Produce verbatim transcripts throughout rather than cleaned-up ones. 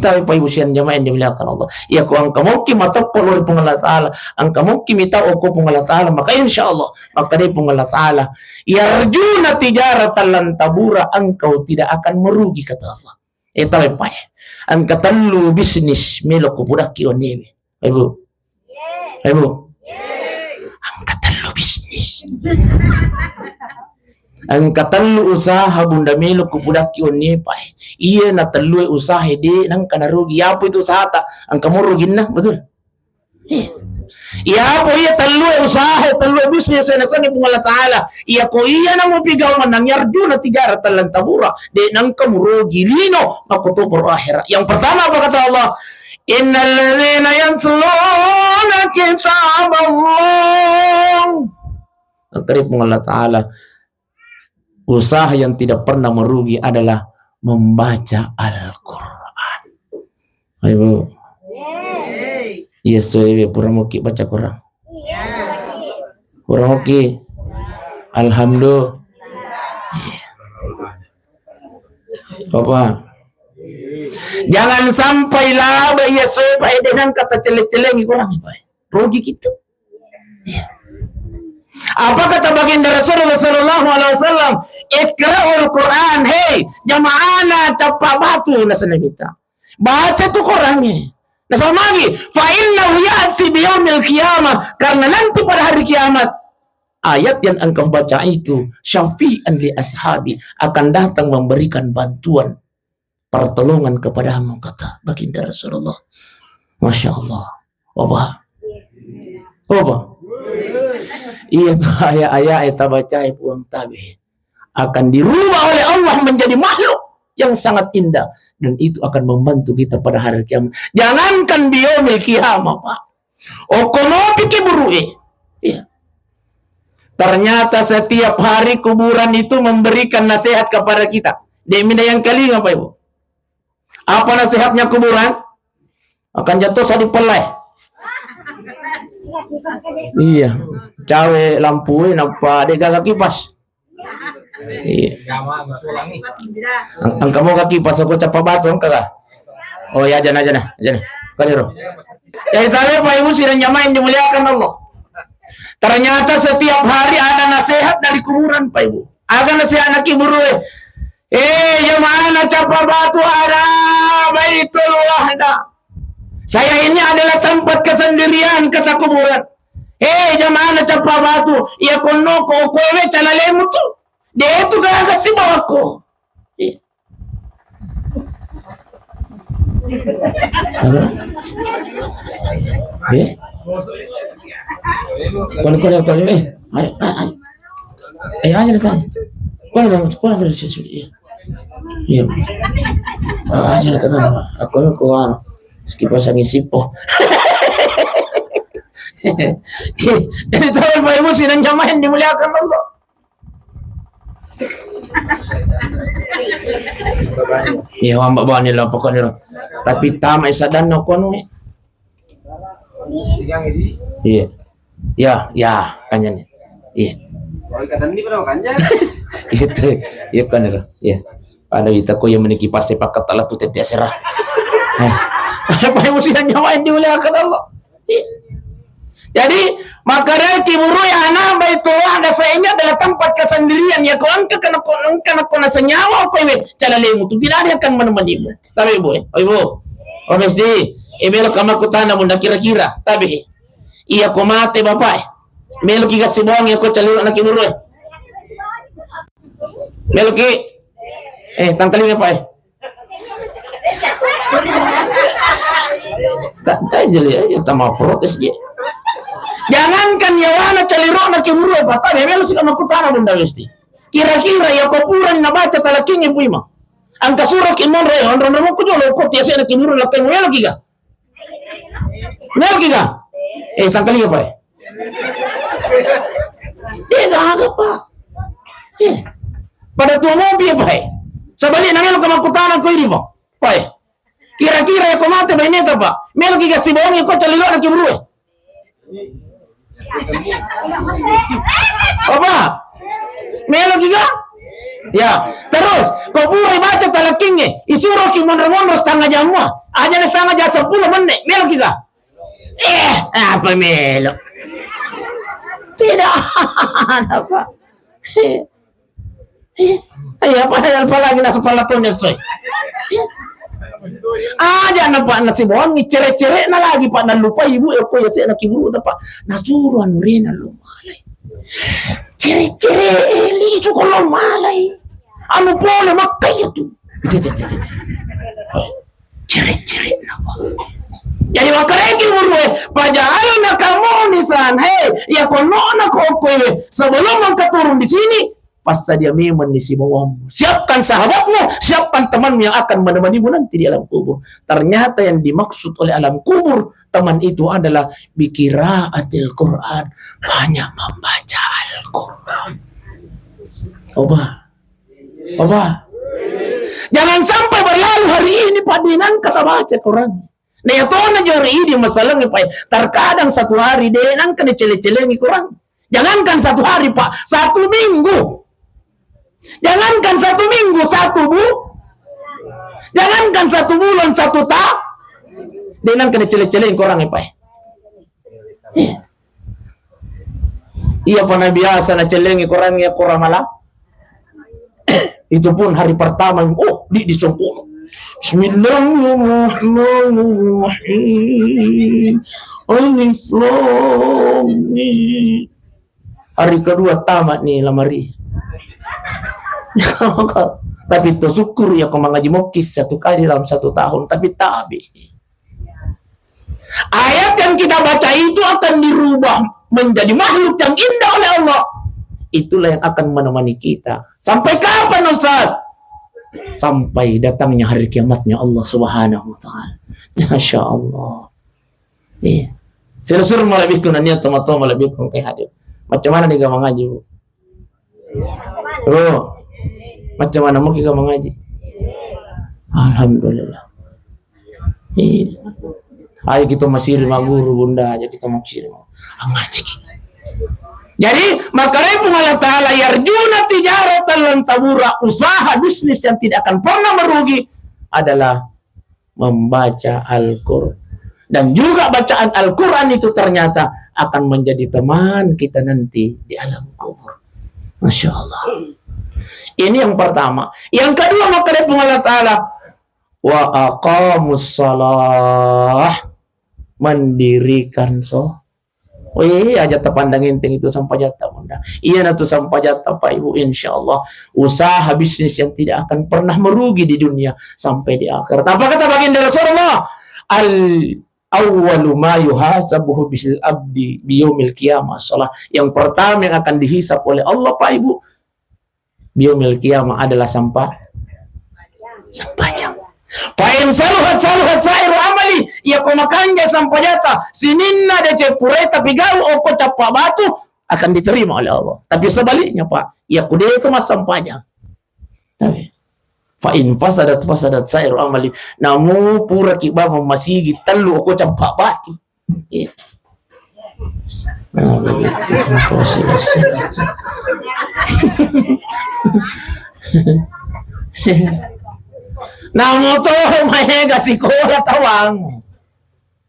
Tapi Bapak Ibu sidang jamaah yang dimuliakan Allah, iya ko engka mokki mateppa lao ri Puang Allah Ta'ala, engka mokki mitau ko Puang Allah Ta'ala, maka insya Allah, maka dé Puang Allah Ta'ala, yarjuna tijaratan lan tabura, engkau tidak akan merugi, kata Allah. Eh, tabe pae. Engka tellu bisnis melo kupudakki onnewe. Ibu. Ibu. Engka tellu bisnis. Engka tellu usaha bunda melo kupudakki onne pae. Iya na tellue usaha dé nengka narugi. Apa itu usahata? Engka mo ruginna, betul? Iya. Iya, apa iya tellue usaha, tellue bisnis yang nasenni Puang Allah Ta'ala. Iya, ko iya namo pigau menang, yarjuna tijaratan lan tabura. Dé nengka murugi lino, makkutoparo akhirat. Yang pertama apa kata Allah? Innalladzina yatluna kitaballah. Kata Puang Allah Ta'ala, usaha yang tidak pernah merugi adalah membaca Al-Quran. Ayo, Bu. Iya, sesuai, Bu. Pura muki baca Quran. Pura muki. Alhamdulillah. Apa? Jangan sampai laba iya sesuai, Pak, dengan kata celeng-celengi Quran, Pak. Rugi kita. Apa kata baginda Rasulullah sallallahu alaihi wasallam? "Iqra'ul Quran, hei jamaana Cappa Batu," nasaba kita. Baca tu Qurannya. Nasaba magi, "Fa innahu ya'ti biyaumil qiyamah," karena nanti pada hari kiamat ayat yang engkau baca itu syafi'an li ashabi, akan datang memberikan bantuan pertolongan kepadamu, kata baginda Rasulullah. Masya Allah. Apa? Apa? Iya tu ayat-ayat yang tabaca Puang tabe akan dirubah oleh Allah menjadi makhluk yang sangat indah, dan itu akan membantu kita pada hari kiamat. Jangankan biyaumil qiyamah, Pak. Okko mopi ki burue. Iya. Ternyata setiap hari kuburan itu memberikan nasihat kepada kita. Dé minda yang kalinga, Pak Ibu. Apa nasihatnya kuburan? Akan jatuh sadi pelai. Iya. Cawe lampu, eh, nampak dé gaga kipas. Iya. Ang-, engka moga kipas ko Cappa Batu, engka kah? Oh ya, jana, jana, jana. Kadiro. Jadi, tabe Pak Ibu sidang jamaah yang dimuliakan Allah. Ternyata setiap hari ada nasihat dari kuburan, Pak Ibu. Aga nasihat na ki burue? Eh, jamaana Cappa Batu, ada Baitul Wahda. Saya ini adalah tempat kesendirian, kata kuburan. Eh, jamaana Cappa Batu, iya konno ko kowe calalemu tu. Dé tu gaga sibawakko. Iya. Apa? Eh? Kono, kono, kono, eh. Ayo, ayo, ayo. Eh, aja datang. Kono, kono, kono, kono, iya. Iya. Ah, aja datang. Aku, aku, ah, sekipas angin sipo. Jadi, tabe Pak Ibu sidang jamaah yang dimuliakan Allah. Iya, wamba bani lo pokoknya lo. Tapi tama isadanna kono. Iya. Ya, ya, kanya nih. Iya. Itu, iya kan itu. Iya. Pada kita ko yang meniki pasti pakai telah tu tete serah. Eh. Apa yang mesti nyawain dimuliakan Allah? Iya. Jadi, makanya ki burue ana Baitullah, dan saya ini adalah tempat kesendirian. Ya, ko engka kena ko, engka na ko na senyawa apa ini? Calalemu tu tidak ada yang akan menemanimu. Tabe, Bu, eh? Oh, Ibu. Oh, mesti. Eh, melo kamaku tana bunda kira-kira. Tabe. Iya ko mate bapak, eh. Melo ki kasi bawang ya ko caliro na ki burue. Melo ki. Eh, tangkalinga, Pak, eh. Tak, tak jadi aja, tak mau protes dia. Jangankan yawana caliro na ki burue, Pak, tapi melo sika makkutana bunda mesti. Kira-kira ya kuburan na baca talakkingi puima. Angka suro ki monro, eh, onro-onro ku jolo ko tiasa na ki burue lakkai melo ki ga. Melo ki ga? Eh, tangkalinga, Pak, eh. Eh, gaga, Pak. Eh. Pada tua mopi, Pak, eh. Sabali na melo ka makkutana ko idi, Pak. Pak, eh. Kira-kira ya ko mate baineta, Pak. Melo ki ga sibongi ko caliro na ki burue. Apa? Melo ki ga? Ya, terus, ko pura baca talakkingnge, isuroki monro-monro setengah jam mua. Aja na setengah jam, seppulo menit, meloki ga? Eh, apa melo? Tidak ada, Pak. Eh, eh, iya, apa, apalagi na sepala tone soe. Aja na, Pak, nasibawangngi cere-cere na lagi, Pak, nalupai ibu, eh, ko ya se na kiburu, Pak. Nasuro anu rena lo malai. Cere-cere, eh, lisu ko lo malai. Anu pole makkai tu. Cere-cere na, Pak. Jadi makkedaki gurue, "Faja'alnaka mu'nisan." Hei, iya konno'na ko okkoe, sebelum engkau turun di sini, passadia memang ni sibawammu. Siapkan sahabatmu, siapkan temanmu yang akan menemanimu nanti di alam kubur. Ternyata yang dimaksud oleh alam kubur, teman itu adalah biqiraatil Quran, banyak membaca Al-Quran. Coba. Apa? Jangan sampai berlalu hari ini, Pak, de nengka tabaca Quran. Na iya tona jori idi masalahnya, Pak. Terkadang satu hari de nengka dicele-celengi Quran. Jangankan satu hari, Pak, satu minggu. Jangankan satu minggu, satu bu-, jangankan satu bulan, satu ta-, de nengka dicele-celengi Quran, Pak. Eh. Iya, pernah biasa nacellengi Quran, iya, Quran malam. Itu pun hari pertama, oh, di, disempurna. Bismillahirrahmanirrahim. Alif Lam Mim. Hari kedua tamat nih lamari. Tapi to syukur ya, ko mangaji mokki satu kali dalam satu tahun, tapi tabe. Ayat yang kita baca itu akan dirubah menjadi makhluk yang indah oleh Allah. Itulah yang akan menemani kita. Sampai kapan, Ustaz? Sampai datangnya hari kiamatnya Allah Subhanahu wa Ta'ala. Masya Allah. Iya. Sira-sira malebbiku nania toma-toma lebbiku ke hadir. Macam mana nih gak mengaji, Bu? Bro, macam mana mau kita mengaji? Alhamdulillah. Iya. Ayo kita masiri maguru, Bunda, aja kita masiri mau ngaji. Jadi, makanya pun Allah Ta'ala, "Yarjuna tijaratan lan tabura," usaha bisnis yang tidak akan pernah merugi adalah membaca Al-Quran. Dan juga bacaan Al-Quran itu ternyata akan menjadi teman kita nanti di alam kubur. Masya Allah. Ini yang pertama. Yang kedua, makkedai Puang Allah Ta'ala, "Wa aqamus shalah," mendirikan so-, Wih, aja tapandang enteng itu sampajatta, Bunda. Iyanatu sampajatta, Pak Ibu, insya Allah usaha bisnis yang tidak akan pernah merugi di dunia sampai di akhirat. Apa kata baginda Rasulullah? "Al awwalu ma yuhasabuhu bil abdi biyaumil qiyamah shalah." Yang pertama yang akan dihisab oleh Allah, Pak Ibu, biyaumil qiyamah adalah sampa-, sampajang. Fa in saluhat, saluhat sairu amali. Iya ko makanja sampajatta, sininna deceng purae tapigau okko cappa batu, akan diterima oleh Allah. Tapi sebaliknya, Pak, iya ko de to massampajang. Tapi, fa in fasadat, fasadat sairu amali. Namu puraki bangun masigi tellu okko cappa batu. Iya. Namo to maega sikola tawang.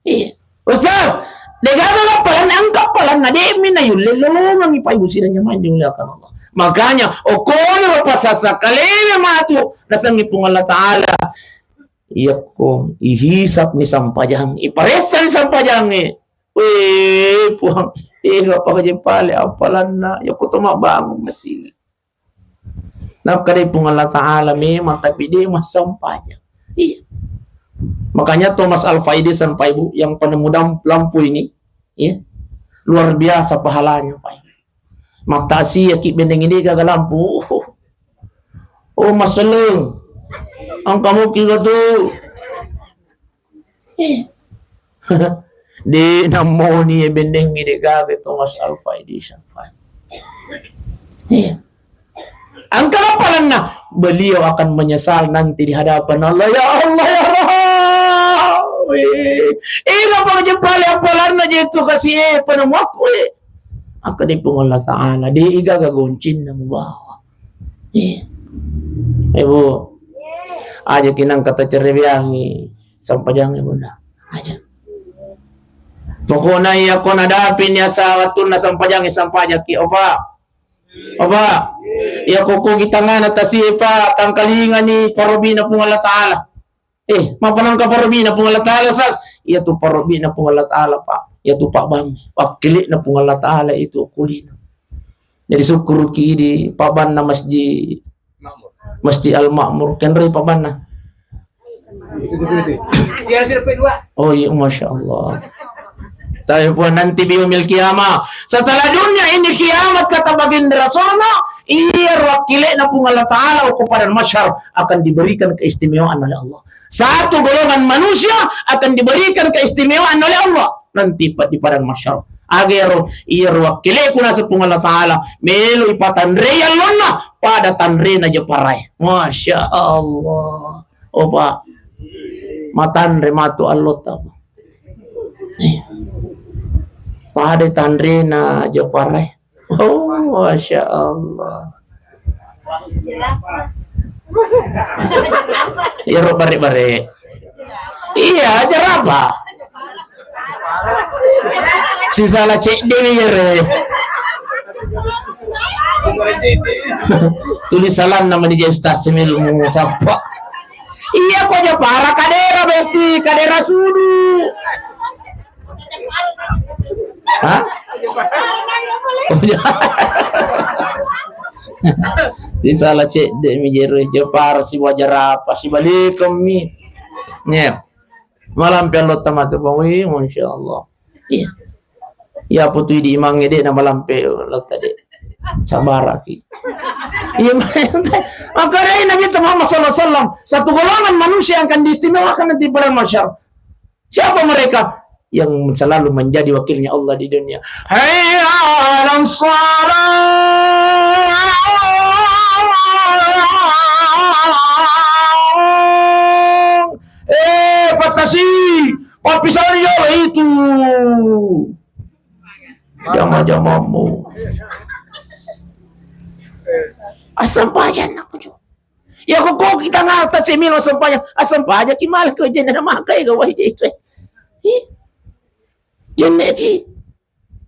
Iya. Ustaz, degaga appalanna, engka appalanna, de'mi na yulle lolongangi, Pak Ibu sidang jamaah yang dimuliakan Allah. Makanya, okkono pasasa kaleme matu, nasengngi Puang Allah Ta'ala. Iyakko ihisab ni sampajang, iparessa ni sampajangnge. Weh, Puang, eh, apa kajeng pale appalanna? Iyakko to mabbangung masigi. Nakkadai Puang Allah Ta'ala memang, tapi de massampajang. Iya. Makanya Thomas Alva Edison, Pak Ibu, yang penemu dam-, lampu ini, ya, luar biasa pahalanya, Pak Ibu. Mattasiaki bendengngi de gaga lampu. Oh, maseleng. Angka muki ga tu. Eh. De nammoni bendengngi de gaga Thomas Alva Edison. Eh. Angka appalanna, beliau akan menyesal nanti di hadapan Allah. Ya Allah, ya Rabb. Eh, apa jempale appalanna je tu kasi, eh, penemuakku, eh. Akkadai Puang Allah Ta'ala, de igaga goncinna mubawa. Eh. Ibu, aja ki nangka tacereweangi sampajangnge, Bunda. Aja. Pokokna iya ko nadapi ni asa wattunna sampajangnge, sampajaki, opa. Opa. Iya ko ko gitangana tasi, pa tangkalingani parobina Puang Allah Taala. Eh, mapanangka parobina Puang Allah Taala, sas. Iya tu parobina Puang Allah Taala, Pak. Iya tu Pak Bang. Wakkilina Puang Allah Taala itu kulino. Jadi sukkuruki di Pak Banna Masjid Masjid Al-Makmur. Kenroi Pak Banna. Oh iya, Masya Allah. Tapi Puang, nanti biumil kiamah. Setelah dunia ini kiamat, kata baginda Rasulullah, iya wakkilina Puang Allah Taala uku padang mahsyar akan diberikan keistimewaan oleh Allah. Satu golongan manusia akan diberikan keistimewaan oleh Allah nanti pa-, di padang mahsyar. Agero, iya wakkileku naseng Puang Allah Taala, melo ipatanrei allonna pada tanrena Japarae. Masya Allah. Oh, Pak. Matanre matu allotta, Pak. Eh. Pada tanrena Japarae. Oh, Masya Allah. Iyaro bare-bare. Iya, jerapah. Sisala cedde mi iyaro. Tuli salanna mani je Ustaz Semil mu sappa. Iya ko Japara kadera besti, kadera sudu. Hah? Oh, iya. Sisala cedde mi jero Japara siwa jerapah, sibalikeng mi. Nya. Malampe allotta matu, Pak. Wih, Masya Allah. Iya. Iya, putu idi imangnge de' na malampe allotta de'. Sabaraki. Iya, makanya Nabi Muhammad sallallahu alaihi wasallam, satu golongan manusia yang akan diistimewakan nanti pada mahsyar. Siapa mereka? Yang selalu menjadi wakilnya Allah di dunia. Hayya 'alas shalah. Eh, patasi, papisani jolo itu. Jama-jamamu. Assampajanna kujo. Ya, ko, ko kita ngata semino sampajang, assampajaki malah ko jenne na makai ga wai je itu. Ih. Jenne ki.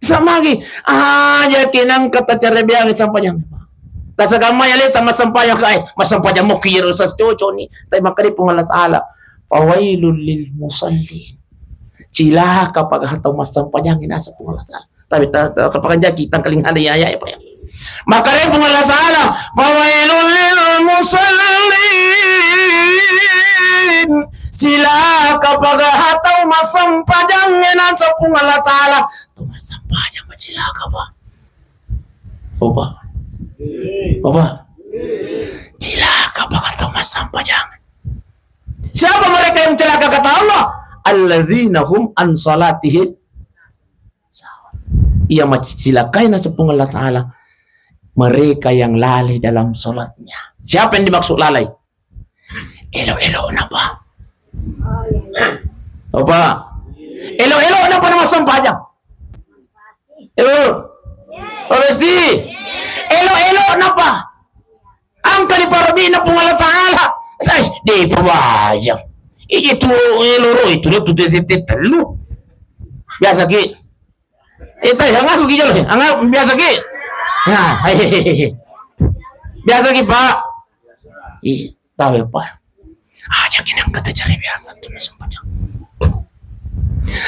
Samagi, aja ki nangka tacarebeangi sampajang. Tasagamma ya leta massampajang kae, massampajang mo ki ro sas coconi. Tapi makkeda Puang Allah Taala, "Fawailul lil musallin." Cilaka paga tau massampajang naseng Puang Allah Taala. Tapi ta-, ta-, kapakanjaki tangkaling ada ya, ya, ya, Pak, ya. Makkeda Puang Allah Taala, "Fawailul lil musallin." Cilaka paga tau massampajang naseng Puang Allah Taala. Tau massempajang macilaka, Pak. Opa. Opa. Cilaka, Pak, tau massempajang. Siapa mereka yang celaka, kata Allah? Alladzina hum an salatihim. Iya, macilakai naseng Puang Allah Taala. Mereka yang lalai dalam salatnya. Siapa yang dimaksud lalai? Elo-elo napa? Apa? Elo-elo napa nama sempajang? Elo. Oresti. Elo-elo napa? Angka di parabina Puang Allah Taala. Sai, de pabajang. Iji tu elo ro itu tu tete tellu. Biasa ki. Eh, tai, angaku ki jolo, eh. Anga-, biasa ki? Nah, hehehe. Biasa ki, Pak? Ih, tahu ya, Pak. Aja ki nangka tacarebeang tu sempajang.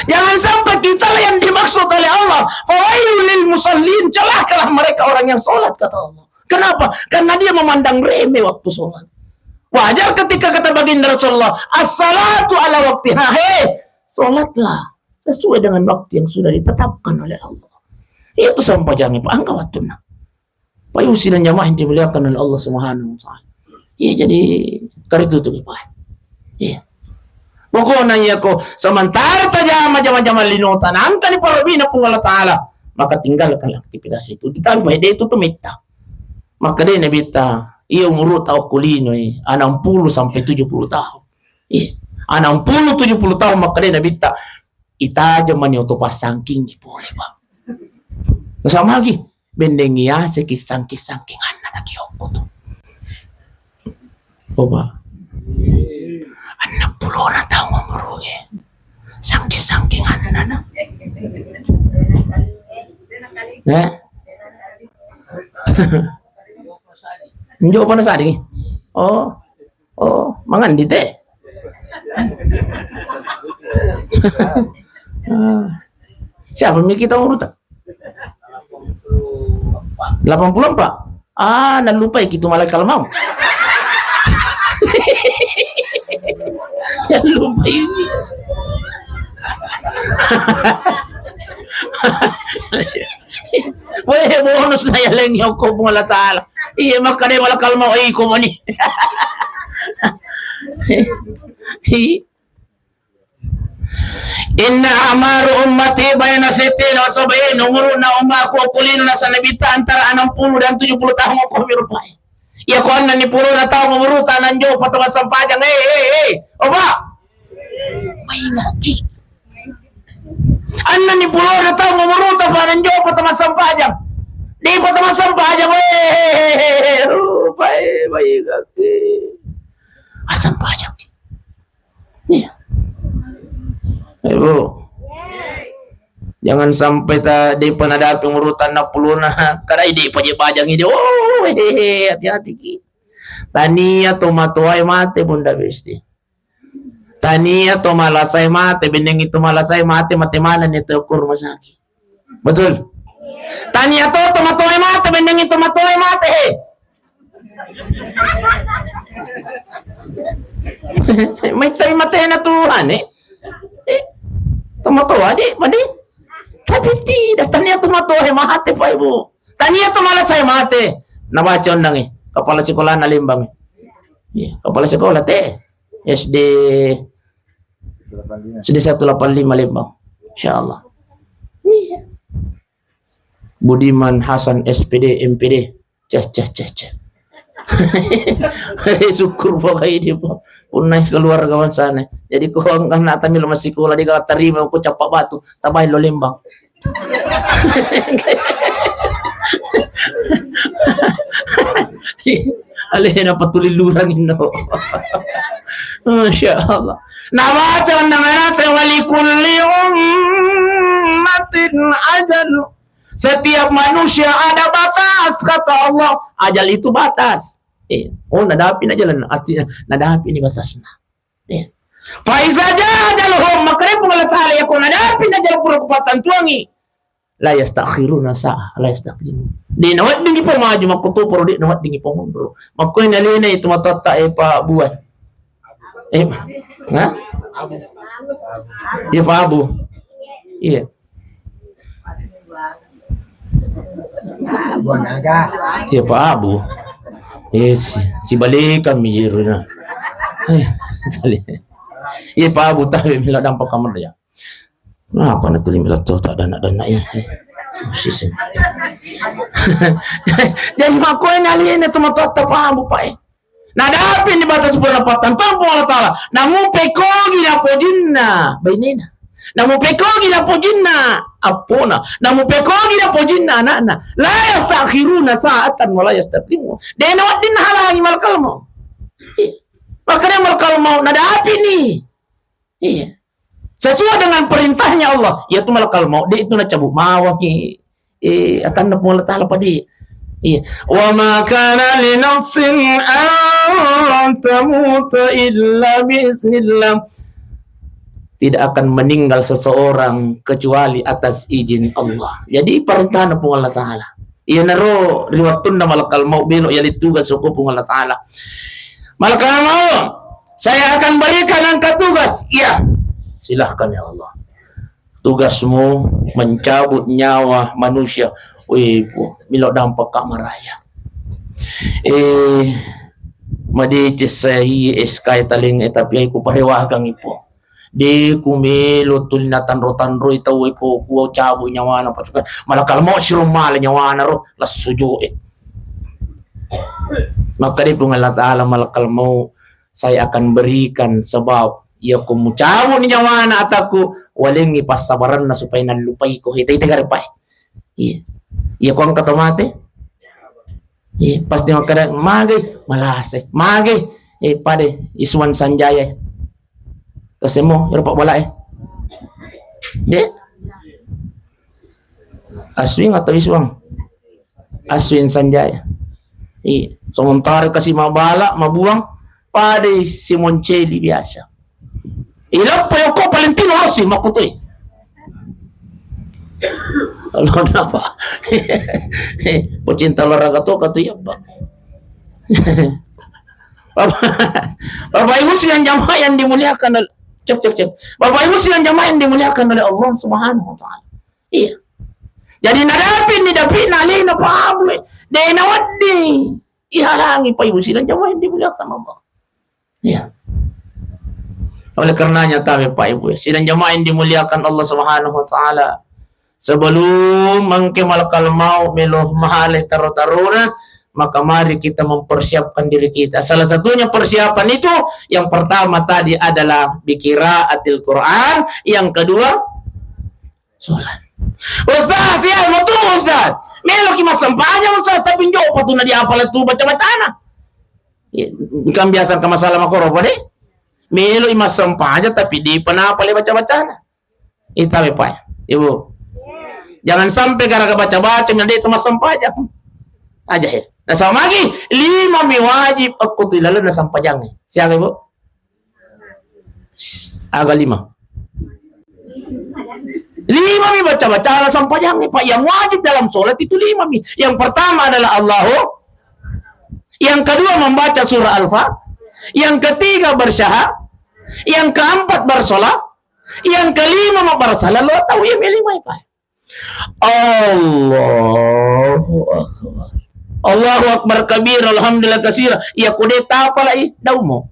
Jangan sampai kitalah yang dimaksud oleh Allah. Fawailul lil musallin, celakalah mereka orang yang sholat, kata Allah. Kenapa? Karena dia memandang remeh waktu sholat. Wajar ketika kata baginda Rasulullah, "As-salatu ala waktiha." Hei, sholatlah sesuai dengan waktu yang sudah ditetapkan oleh Allah. Itu sampajangnya, Pak, angka waktunya. Pak, ibu sidang jamaah yang dimuliakan oleh Allah Subhanahu wa Ta'ala. Iya, jadi karitu tu, Pak. Iya. Pokoknya iya ko, sementara tajama jama-jama linota, nangka ni parabina Puang Allah Taala, maka tinggalkan aktivitas itu. Ditambah dia itu tuh metta. Maka dia Nabi ta, iya umur tau kulino, eh, enam puluh sampai tujuh puluh tahun. Ih, enam puluh, tujuh puluh tahun makkeda Nabitta, itajeng mani oto passangking pole, Pak. Sama lagi, bendeng iya sekissang-kissangkinganna naki okko tu. Coba. Enneng pulona taung umuru'e. Sangking-sangking annana. Eh? Njo' pa nasading. Oh. Oh, mangandi te. Ah. Siapa mi kita urutan? Delapan puluh empat. Ah, nallupai ki tu malaikat maut. Nallupai. Weh, bonus na yalengngi okko Puang Allah Ta'ala. Iya, makkeda malaikat maut, iko mani. Inna a'maru ummati baina sittina wa sab'in, umuru'na ummaku okko lino naseng Nabitta antara enam puluh dan tujuh puluh tahun okko mi rupai. Iya ko enneng ni pulona taung umuruta nanjo' pa to massempajang. Eh, eh, eh. Opa. Maingaki. Enneng ni pulona taung umuruta pa nanjo' pa to massempajang. Di' pa to massempajang. Eh, eh, eh, eh. Opa, eh, maingaki. Assempajang. Iya. Eh, Bu. Jangan sampai ta, de'pa nadapi umurutan enneng pulona, kadai de'pa je bajang ide. Oh, hehehe, hati-hati ki. Tania to matoae mate, Bunda Besti. Tania to malasae mate, bennengngi to malasae mate, mate manenni to ko rumah sakit. Betul? Tania to tomatoae mate, bennengngi tomatoae mate, he. Maitai matena Tuhan, eh. Eh, tomatoa, Dek, mani. Tapi tidak, tania tomatoae mate, Pak Ibu. Tania to malasae mate. Nabaca onnang, eh. Kepala sekolahna Lembang, eh. Iya, kepala sekolah, teh. S D, S D satu delapan lima Lembang. Insyaallah. Iya. Budiman Hasan S P D, M P D. Ceh, ceh, ceh, ceh. Syukur pokoknya ini, Pak. Punnai keluarga mansana. Jadi, ko anakta melo massikola, de' gaga tarima, ko cappa batu, tabai lo Lembang. Alena patuli lurang indo. Masya Allah. Nabaca onnang anakta, "Walikulli ummatin ajal." Setiap manusia ada batas, kata Allah. Ajal itu batas. Eh, oh, nadapi na jalan, artinya nadapi ni batasna. Eh. Faiza jaa ajaluhum, makkeda Puang Allah Ta'ala, iya ko nadapi na jalan pura kupattantuangi. La yastakhiruna sa'ah, la yastaqdimun. De' naweddingngi pamaju makkutoparo, de' naweddingngi pamundur. Makkuani alena itu matoatta, eh, Pak Buai. Eh, ha? Iya, Pak Abu. Iya. Iya, Pak Abu. Eh, si, si balikan mi jero na. Eh, iya, Pak Abu, tapi mila dampak kamar ya. Kenapa na tuli mila to tak dana-dana ya? Eh, sisi. Jadi makkuani alena itu matoatta Pak Abu, Pak, eh. Nadapi ni batas pura pattantuang Puang Allah Ta'ala. Namupekkogi napojinna bainena. Namupekkogi napojinna appona. Namupekkogi napojinna anakna. La yastakhiruna sa'atan wa la yastaqdimun. De' nawedding nahalangi malakal maut. Iya. Makkeda malakal maut nadapi ni. Iya. Sesuai dengan perintahnya Allah, yaitu malakal maut, de' itu nacabut mawangi. Eh, atanna Puang Allah Ta'ala padi. Iya. Wa ma kana li nafsin an tamuta illa bi iznillah. Tidak akan meninggal seseorang kecuali atas izin Allah. Jadi, perintahna Puang Allah Ta'ala. Iyanaro ri wettunna malakal maut melo yali tugas okko Puang Allah Ta'ala. Malakal maut, saya akan berikan engkau tugas. Iya. Silahkan ya Allah. Tugasmu mencabut nyawa manusia. Wih, Pu, melo dampak ka maraja. Eh, madeceng saya S K taleng, eh, tapi aku parewakan ipo. De' ku melo tuli natanro-tanroi tau e ko kuo cabut nyawana pasukan. Malakal maut siro mala nyawana ro, lassu jo e. Makkeda Puang Allah Ta'ala malakal maut, saya akan berikan sebab iya ko mucabut ni nyawana atakku, walengngi passabaranna supaya nallupai ko. Hita-hita gare pae. Iya. Iya ko engka to mate. Iya, pasti makkeda, "Magai, malasai, magai." Eh, pada Iswan Sanjaya. Terus mo, ero Pak Bala eh. Dek. Aswin atau Iswan? Aswin Sanjaya. Iya. Sementara kasih mabala, mabuang, pada Simon Celi biasa. Ilappa yoko paling tino osi makkutoi. Kalau apa? Pecinta olahraga to katu ya, Pak. Bapak, Bapak Ibu sidang jamaah yang dimuliakan oleh, cek, cek, cek. Bapak Ibu sidang jamaah yang dimuliakan oleh Allah Subhanahu wa Ta'ala. Iya. Jadi nadapi ni dapi nalina pabu. Dena wedding ihalangi Pak Ibu sidang jamaah yang dimuliakan Allah. Iya. Oleh karenanya tabe Pak Ibu, sidang jamaah yang dimuliakan Allah Subhanahu wa Ta'ala, sebelum mangke malakal maut melo male taro-tarona, maka mari kita mempersiapkan diri kita. Salah satunya persiapan itu, yang pertama tadi adalah biqiraatil Quran, yang kedua sholat. Ustaz, iya, betul, Ustaz. Meloki massempajang, Ustaz, tapi njo patu na diapala tu baca-bacana. Iya, kan biasa ke masalah makoro, Pak, deh. Meloi massempajang, tapi di penapa le baca-bacana. Ita, Pak, Ibu. Jangan sampai gara-gara baca-baca, nyo de' tu massempajang. Aja, he. Nah, sama lagi, lima mi wajib aku tu ilalu na sempajang. Siapa, Ibu? Aga lima. Lima mi baca-baca ala sempajang, Pak. Yang wajib dalam sholat itu lima mi. Yang pertama adalah Allahu. Yang kedua membaca surah Al-Fa. Yang ketiga bersyaha. Yang keempat bersolat. Yang kelima mau bersalah. Lo tahu ya, lima, Pak. Allahu Akbar. Allahu Akbar kabir, alhamdulillah kasira. Iya ko de' tapalai, daumo.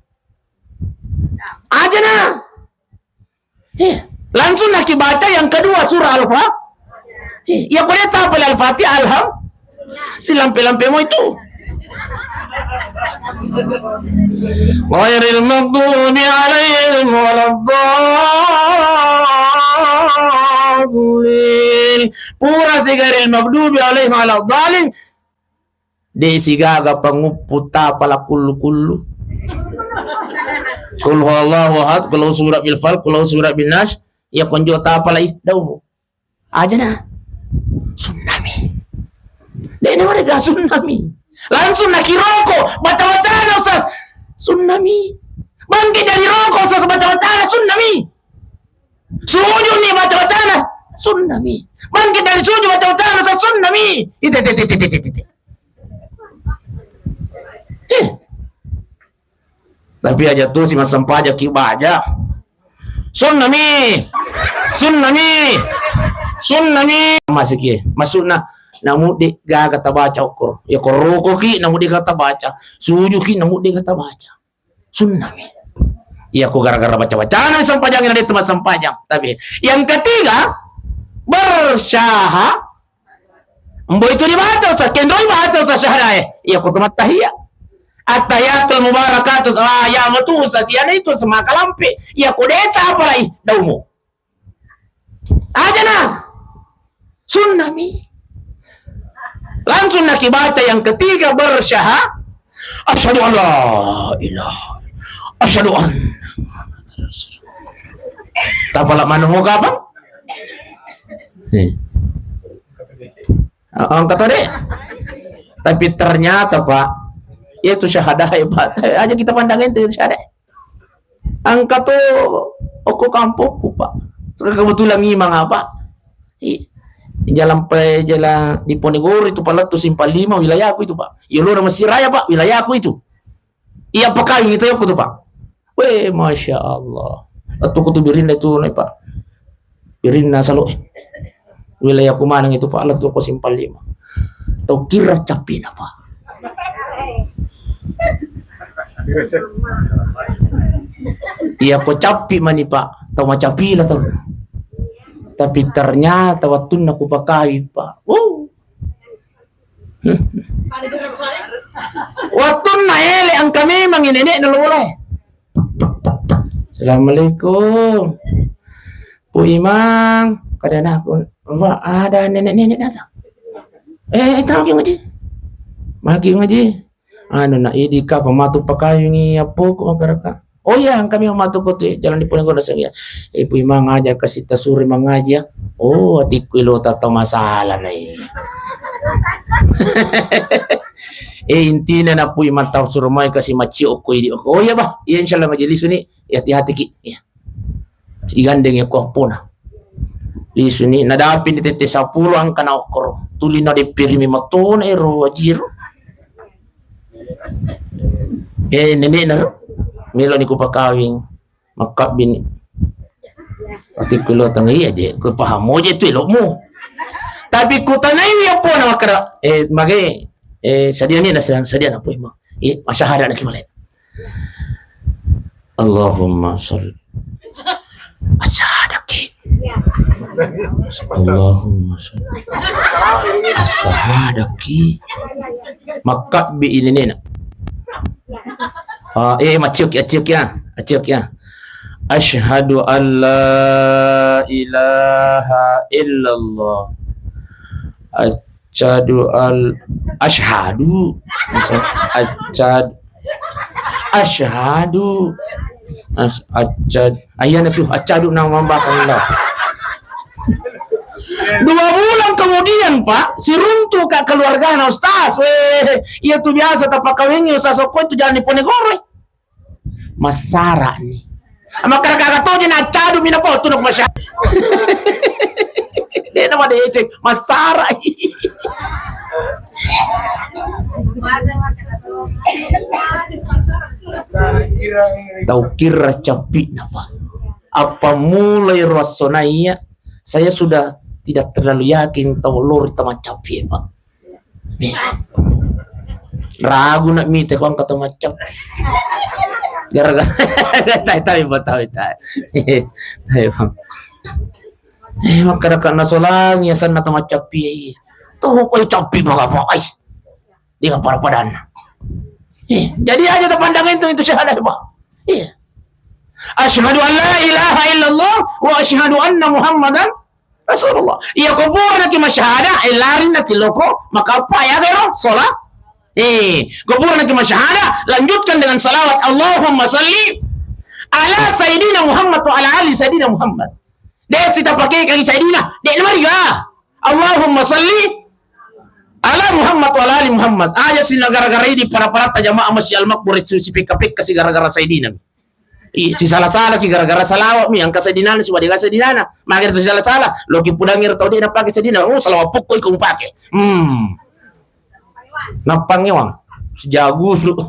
Aja na. Eh, langsung naki baca yang kedua surah Al-Fa. Eh, iya ko de' tapalai Al-Fatihah, alham. Silampe-lampe mo itu. Ghairil maghdubi alaihim waladdallin. Pura si ghairil maghdubi alaihim waladdallin. De' sigaga panguppu tapala kullu-kullu. Qul huwallahu ahad, qul a'udzu birabbil falaq, qul a'udzu birabbin nas. Iya konjo tapalai, daumo. Aja na. Sunnami. De' na mereka sunnami. Langsung naki roko, baca-bacana, Ustaz. Sunnami. Bangkit dari roko, Ustaz, baca-bacana, sunnami. Sujud ni, baca-bacana, sunnami. Bangkit dari sujud, baca-bacana, Ustaz, sunnami. Ite, ite, ite, ite, ite, ite. Eh. Tapi aja tu si massempajang ki baja. Sunnami. Sunnami. Sunnami. Masih ki. Maksudna, namu de' gaga tabaca okko. Ya ko roko ki, namu de' gaga tabaca. Sujud ki, namu de' gaga tabaca. Sunnami. Ya ko gara-gara baca-bacana sempajang, na de' tu massempajang. Tapi yang ketiga, bersyaha-, Mbo itu dibaca, Ustaz, kendoi baca, Ustaz, syahadae. Iya, ko temattahiya. Attahiyatul mubarakatuh. Ah, ya, matu, Ustaz, iya na itu semaka lampe. Iya, ko de' tapalai, daumo. Aja na. Sunnami. Langsung naki baca yang ketiga bersyaha-, Asyhadu an la ilaha. Asyhadu anna Muhammadar Rasulullah. Tapala maneng mo kapang? Eh. Ah, engka to, Dek. Tapi ternyata, Pak, itu syahadah, Pak. Aja kita pandang ente syahadah. Engka to okko kampokku, Pak. Saka kebetulan imang, Pak. I, jalan pe-, jalan di Ponegoro itu, Pak, lettu Simpang Lima, wilayahku itu, Pak. Yolona Mesir Raya, Pak, wilayahku itu. Iya, pakawing itu yokku tu, Pak. Weh, Masya Allah. Lettu ku tu birinna itu, Pak. Birinna salo. Wilayahku maneng itu, Pak, lettu ko Simpang Lima. Tau kira capina, Pak. Iya, ko cappi mani, Pak. Tau macapila tau. Tapi ternyata wattunna ku pakawi, Pak. Wow. Wattunna ele engka memang nenek nalolai. Assalamualaikum. Pu Imang, kada anakku. Wah, ada nenek-nenek datang. Eh, eh, tahu ngaji. Magi ngaji. Anu na idi ka pematu pakawingi appoku makaraka. Oh iya, engka mi matu ko tu jalan di Ponegoro naseng ya. Eh, Pu Imang aja kasi tasuri mangaji ya. Oh, atikku ilo tata masalah na iya. Eh, intina na Pu Imang tau suro mai kasi macio ko idi. Oh iya bah, iya insyaallah majelis ini. Ya hati-hati ki. Iya. Igandeng ya ko pona. Lisuni nadapi ni tette seppulo angka na okkoro. Tuli na deppirimi matona ero ajiro. Eh, nenek naro. Melo ni kupakawing. Makkabbi ni. Atikku lo tang iya je, ku paham mo je tu elokmu. Tapi kutanai ya pona makkada, eh, mage, eh, sadia ni na sadia na Pu Imang. Eh, masyahada na kimale. Allahumma sholli. Asyhadaki. Allahumma sholli. Asyhadaki. Makkabbi ini nena. Ah, eh, maciuk, aciuk ya. Aciuk ya. Asyhadu an la ilaha illallah. Asyhadu al-, asyhadu. Asyhadu. Asyhadu. As-, asyhad-, ayana tu, asyhadu na mambakalla. Dua bulan kemudian, Pak, siruntu ka keluargana, Ustaz. Weh, iya tu biasa tapakawingi Ustaz okko tu jalan di Ponegoro. Massara'ni. Makkada-kada toje na accadu mi napotu na kumasya. De na madeceng, massara'i. Tau kira cappi napa? Apa mulai rassonaiya, saya sudah tidak terlalu yakin tau lori tama cappi, Pak. Nih. Ragu nak mite ko angka to macam. Gara-gara tai tai bang, tai tai. Tai bang. Eh, makkada-kada nasolangi asanna to macappi. Tuh, koi cappi bang apa? Ais. Dia pada-padanna. Eh, jadi aja terpandang itu, itu syahadat, Pak. Iya. Asyhadu an la ilaha illallah wa asyhadu anna Muhammadan Rasulullah. Iya, ko purana ki masyahada, eh, lari na ki loko, maka apa ya, gero? Sholat. Eh, ko purana ki masyahada, lanjutkan dengan salawat. Allahumma salli ala Sayyidina Muhammad wa ala ali Sayyidina Muhammad. De' sita pakai kaki Sayyidina, de' namariga. Allahumma salli ala Muhammad wa ala ali Muhammad. Aja sina gara-gara ini para-para jamaah Masjid Al-Makmur itu si pekka-pekka si gara-gara Sayyidina. Ih, si sala-sala ki gara-gara salawat mi, angka sedinana, si wadega sedinana. Magi tu sala-sala, lo ki pudangi tau de' napake sedina, oh, salawat pukko iko mupake. Hmm. Nappangewang. Sejaguru.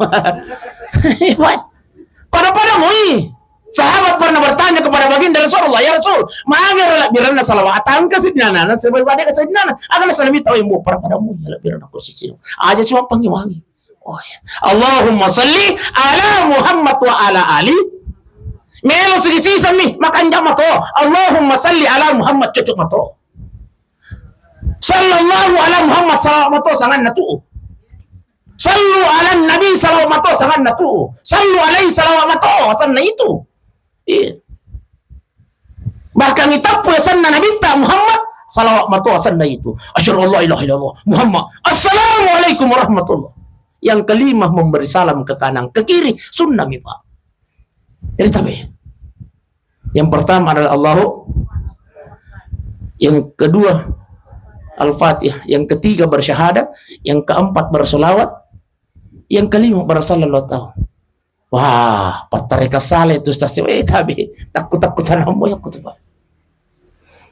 Pada-pada mui. Sahabat pernah bertanya kepada baginda Rasulullah, "Ya Rasul, magi ro labbiranna salawat angka sedinana, sebab wadega sedinana." Angka nasalami tau yang pada-pada mui, labbiranna ko sisi. Aja cuma pangewangi. Oh, iya. Allahumma salli ala Muhammad wa ala ali. Melo sigi siseng mi, makanja' mato. Allahumma salli ala Muhammad, cocok mato. Sallallahu ala Muhammad, salawat mato sanganna tu. Sallu ala Nabi, salawat mato sanganna tu. Sallu alaihi, salawat mato sanna itu. Iya. Bahkan itappu asanna Nabitta Muhammad, salawat mato asanna itu. Asyhadu an la ilaha illallah Muhammad. Assalamualaikum warahmatullah. Yang kelima memberi salam ke kanan, ke kiri, sunnah mi, Pak. Jadi tapi yang pertama adalah Allahu, yang kedua Al-Fatihah, yang ketiga bersyahadat, yang keempat bersolawat, yang kelima bersallallahu tahu. Wah, pattare kasale tu Ustaz. Eh, tapi takku-takku tanammu ya kutu, Pak.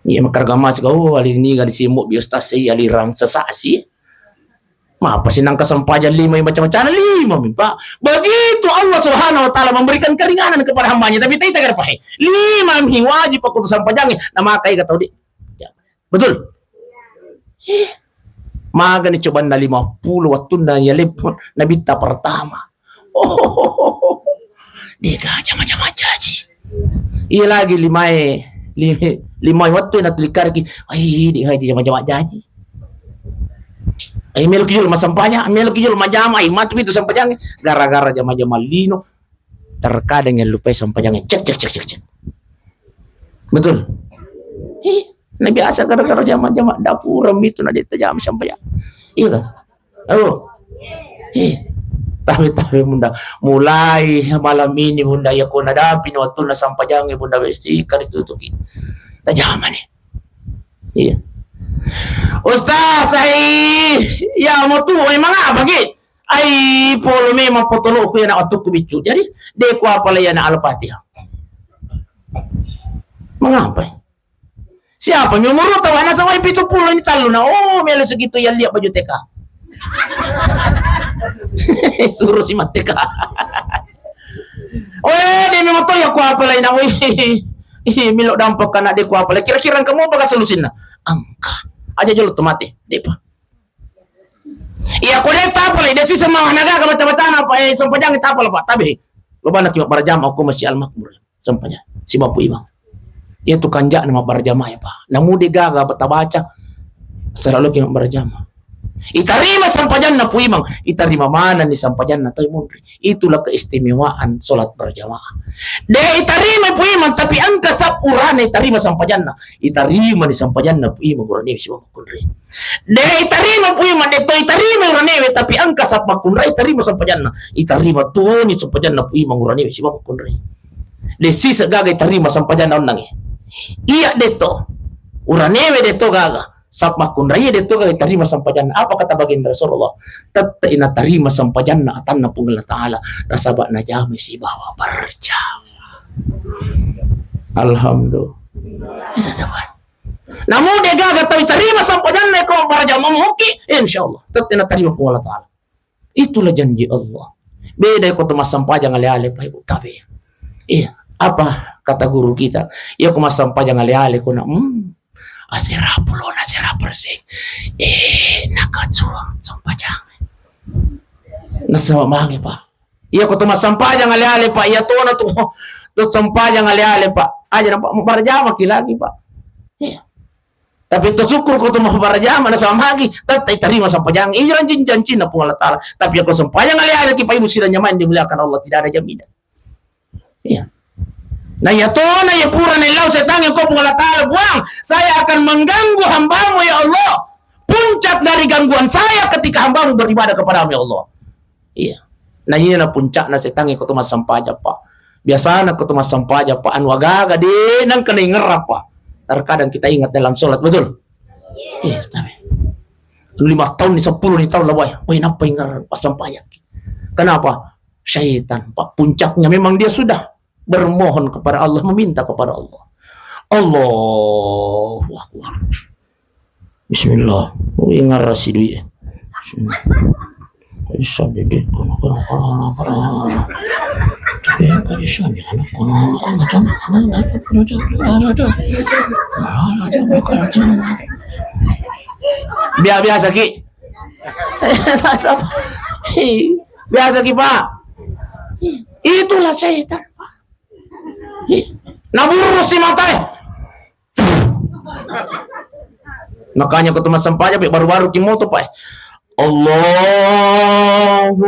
Iya, makkada masiko, oh, ali niga disimbo bi Ustaz, iya, alirang sesasi. Mapa sinang kesempatan lima yang macam-macam lima mi, Pak. Begitu Allah Subhanahu wa Ta'ala memberikan keringanan kepada hambanya, tapi taita kada pahe. Lima mi wajib aku tu sampajang. Nama kai kata di. Ya. Betul? Eh, magani cobanna lima puluh wattunna ya lepon Nabitta pertama. Oh, dega jama-jama jaji. Iya lagi limae, li-, limae wattu na tulikarki. Ai, dega jama-jama jaji. Ai, melo ki jolo masampajang, melo ki jolo majama, ai, matu itu sampajang. Gara-gara jama-jama lino, terkadang yang lupa sampajang. Cek, cek, cek, cek, cek. Betul? Ih, nah biasa gara-gara jama-jama dapur itu na detta jama sampajang. Iya kan? Oh. Eh, Tabe-tabe, Bunda. Mulai malam ini, Bunda, iya ko nadapi ni wattunna sampajangnge, Bunda, westi kari tutuki. Tajamani. Iya. Ustaz, ai, iya mo tu, ai, mangapa ki? Ai, polo memang potoloku iya na wattukku biccu. Jadi, de' ku apalai iya na Al-Fatihah. Mangapa? Siapa mi umur tau anak sama pitu puluh ini tallu na. Oh, melo segitu ya lihat baju T K. Suruh si mat T K. Weh, de' memang to iya ku apalai na. Weh, ih, melo dampak kana de' ku apalai. Kira-kira engka mopa ka solusinna? Engka. Aja jolo tu mate. De'pa. Iya, ko de' tapalai, de' sisa managa ka bata-batana, Pak, eh, sampajang tapalai, Pak. Tabe. Lo bana ki mabbarajama ko Masjid Al-Makmur. Sampajang. Sibawa Pu Imang. Iya tu kanja'na mabbarajama ya, Pak. Namu de' gaga bata baca. Seralu ki mabbarajama. Itarima sampajanna Pu Imang, itarima manenni sampajanna tau monri. Itulah keistimewaan salat berjamaah. De' itarima Pu Imang, tapi engka sab urane itarima sampajanna. Itarima ni sampajanna Pu Imang urane sibawa makkunrai. De' itarima Pu Imang, de' to itarima uranewe, tapi engka sab makkunrai itarima sampajanna. Itarima toni sampajanna Pu Imang uranewe sibawa makkunrai. De' sisa gaga itarima sampajanna onnangnge. Iya de' to. Uranewe de' to gaga. Sab makkunrai de' to gaga itarima sampajanna. Apa kata baginda Rasulullah? Tette'i natarima sampajanna atanna Puang Allah Ta'ala. Nasaba najamai sibawa berjamaah. Alhamdulillah. Bisa sabar. Namu de' gaga tau itarima sampajanna ko berjamaah muki, insyaallah. Tette'i natarima Puang Allah Ta'ala. Itulah janji Allah. Beda ko to massampajang ale-ale, Pak, Ibu, tabe. Iya, apa kata guru kita? Iya ko massampajang ale-ale ko na, hmm, asera pulona, asera perseng. Eh, nakacuang sampajang. Nasaba mage, Pak. Iya ko to massampajang ale-ale, Pak. Iya tona tu, to sampajang ale-ale, Pak. Aja nampak mau berjamaah ki lagi, Pak. Iya. Tapi to syukur ko to mau berjamaah nasaba magi, tetap tarima sampajang. Iya, janji-janjinna Puang Allah Ta'ala. Tapi ko sampajang ale-ale ki, Pak, Ibu sidang jamaah yang dimuliakan Allah, tidak ada jaminan. Iya. Nah, iya tona, iya pura nalao setangnge ko Puang Allah Ta'ala, Puang, saya akan mengganggu hambamu, ya Allah. Puncak dari gangguan saya ketika hambamu beribadah kepadamu, ya Allah. Iya. Nah, iya na puncakna setangnge ko to massampajang, Pak. Biasana ko to massampajang, Pak, anu agaga de' nengka naingerra, Pak. Terkadang kita ingat dalam sholat, betul? Iya, tapi lima tahun ni, sepuluh ni tahun lah, woi. Woi, napa ingerra massampajang? Kenapa? Syaitan, Pak. Puncaknya memang dia sudah bermohon kepada Allah, meminta kepada Allah. Allahu Akbar. Bismillah. Wih, ngarasi duit. Bismillah. Bisa bebek kono kono kono kono. Tapi yang kali saja anak kono anak macam anak anak anak anak anak anak anak anak. Bia-, biasa ki. Biasa ki, Pak. Itulah setan, Pak. Naburru si matae. Makanya ko to massampajang, pe, baru-baru ki moto, Pak. Allahu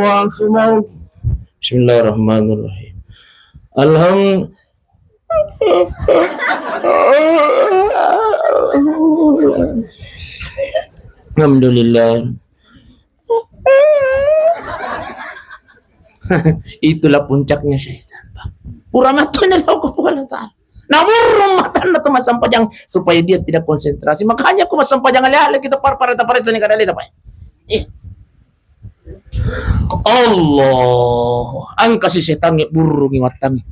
Akbar. Bismillahirrahmanirrahim. Alham-, Alhamdulillah. Itulah puncaknya syaitan, Pak. Pura matona lao ko Puang Allah Ta'ala. Naburru matanna to massampajang supaya dia tidak konsentrasi. Makanya ko massampajang ale-ale kita par-, pareta-pareta ni kada leta, Pak. Eh. Allah, engka si setangnge burrungi wattangnge.